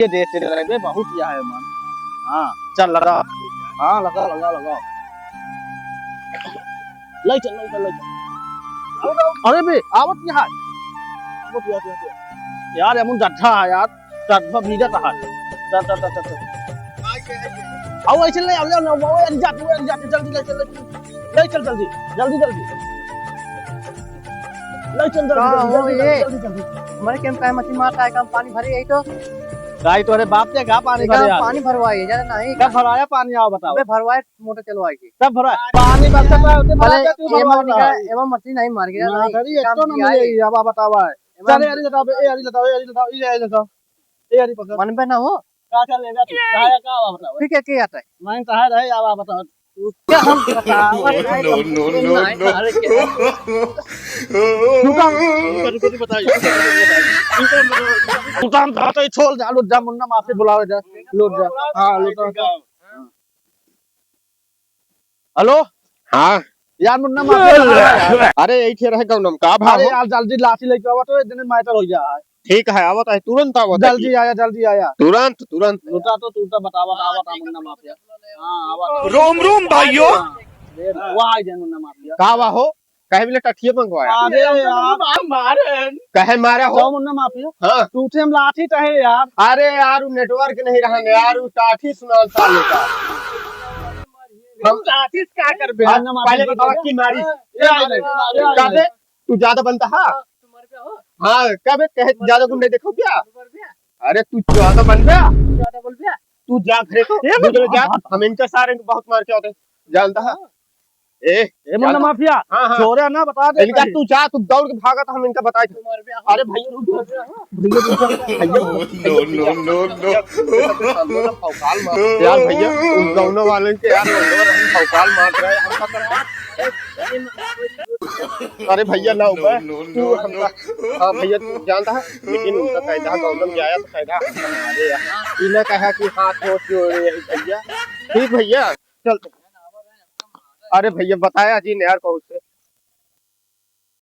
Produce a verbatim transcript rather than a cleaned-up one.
ये देख, तेरे रहे बे, बहुत यह है मन। हाँ, चल लगा। हाँ, लगा, लगा, लगा। ले चल, ले चल, ले चल। अरे बे, आवत यहाँ है। आवत, आवत, आवत। यार, एमन जट्ठा है यार, जट्ठा भीजत है। चल, चल, चल, चल, चल। आओ, ऐसे ले, आओ, ले, आओ, आओ, अरे जाते, अरे जाते, जल्दी ले चल, ले चल। ले चल जल्दी, जल्दी, जल्दी। ले चल जल्दी, का जल्दी, हो जल्दी, ये? जल्दी, जल्दी। मरे के हम काहे मछली मारता है, का हम पानी भरे यही तो? गाय तोरे बाप के का पानी ये भरे का यार? पानी भरवाई है, जाने नहीं। कब भराया पानी, आओ बताओ। अबे भरवाए, मोटर चलवाई के। कब भरा? पानी बरसत है, उतने भरा अरे, के तू ये भरवा मत रहा निकाल, है। एमा मछली नहीं मार गया, ना, नहीं। अरे, काम एक तो ना किया मिले है। ही, अब आप बतावा है। एमा चल, यार, ये बताओ, ए, यार, ये बताओ, ए, यार, ये बताओ, ए, यार, ये बताओ। ए, यार, ये पकड़। मन पे ना हो। का कर लेगा तू? कहा, का आवा बताओ? ठीक है, के आता है? मैं कहा रहे, आवा बताओ। तू क्या हम बताओ? No, no, no, no, no। रुका। रुका, रुका, रुका, बताइए। रुका, रुका, रुका। रुका, हम बताते ही छोड़ जा, लौट जा, मुन्ना माफी बुलावे जा, लौट जा। हाँ, लौट जा। हेलो? हाँ। यार, मुन्ना माफिया कहाँ है यार? अरे, यही ठे रहे गौनम, का भाव अरे हो? यार, जल्दी लाठी लेके आवा तो, इतने मैटर हो जाए। ठीक है, आवत है, तुरंत आवत है। जल्दी आया, जल्दी आया। तुरंत, तुरंत। लुटा तो, तू तो बतावा, आवत है मुन्ना माफिया। हाँ, आवत है। रोम रोम भाइयों। हाँ, ये वहाँ आ जाए मुन्ना माफिया। का हुआ हो? कहे मिले टठिए मंगवाया? अरे यार। मार, मार। कहे मारा हो? जाओ मुन्ना माफिया। हाँ। तू थे हम लाठी टहे यार। अरे यार, वो नेटवर्क नहीं रहा यार, वो टाठी सुना था लोग का। हम टाठी से का करबे? हाँ, मुन्ना माफिया पहले बतावा की मारी। ए, आ, ए, आ, ए, आ, काबे? तू ज्यादा बनता है? हाँ, काबे कहे ज्यादा गुंडे देखो क्या? अरे तू ज्यादा बन गया। ज्यादा बोल गया। तू जा घरे को, ए, दूसरे जा, बाबा। हम इनका सारे को बहुत मार के आते। जानता है? हाँ। ए, ए, मुन्ना जानता? माफिया, हाँ, हाँ। छोरे ना बता दे इनका पहले। तू जा, तू दौड़ के भागा तो हम इनका बताए थे। अरे भैया रुक जा। भैया रुक जा। भैया रुक जा। No, no, no, no। भैया, भैया, उन दोनों वाले के यार, हम भौकाल मार रहे हैं, हम पकड़ अरे भैया ना ऊपर। No, no, तू no, हमका, no। हाँ भैया, तू जानता है, लेकिन उनका कायदा गौतम जाया तो कायदा हमका मारे यार। इन्हें कहा कि हाथ जोड़ के यही भैया। ठीक भैया, चल। अरे भैया, बताया जी ने यार, कहूँ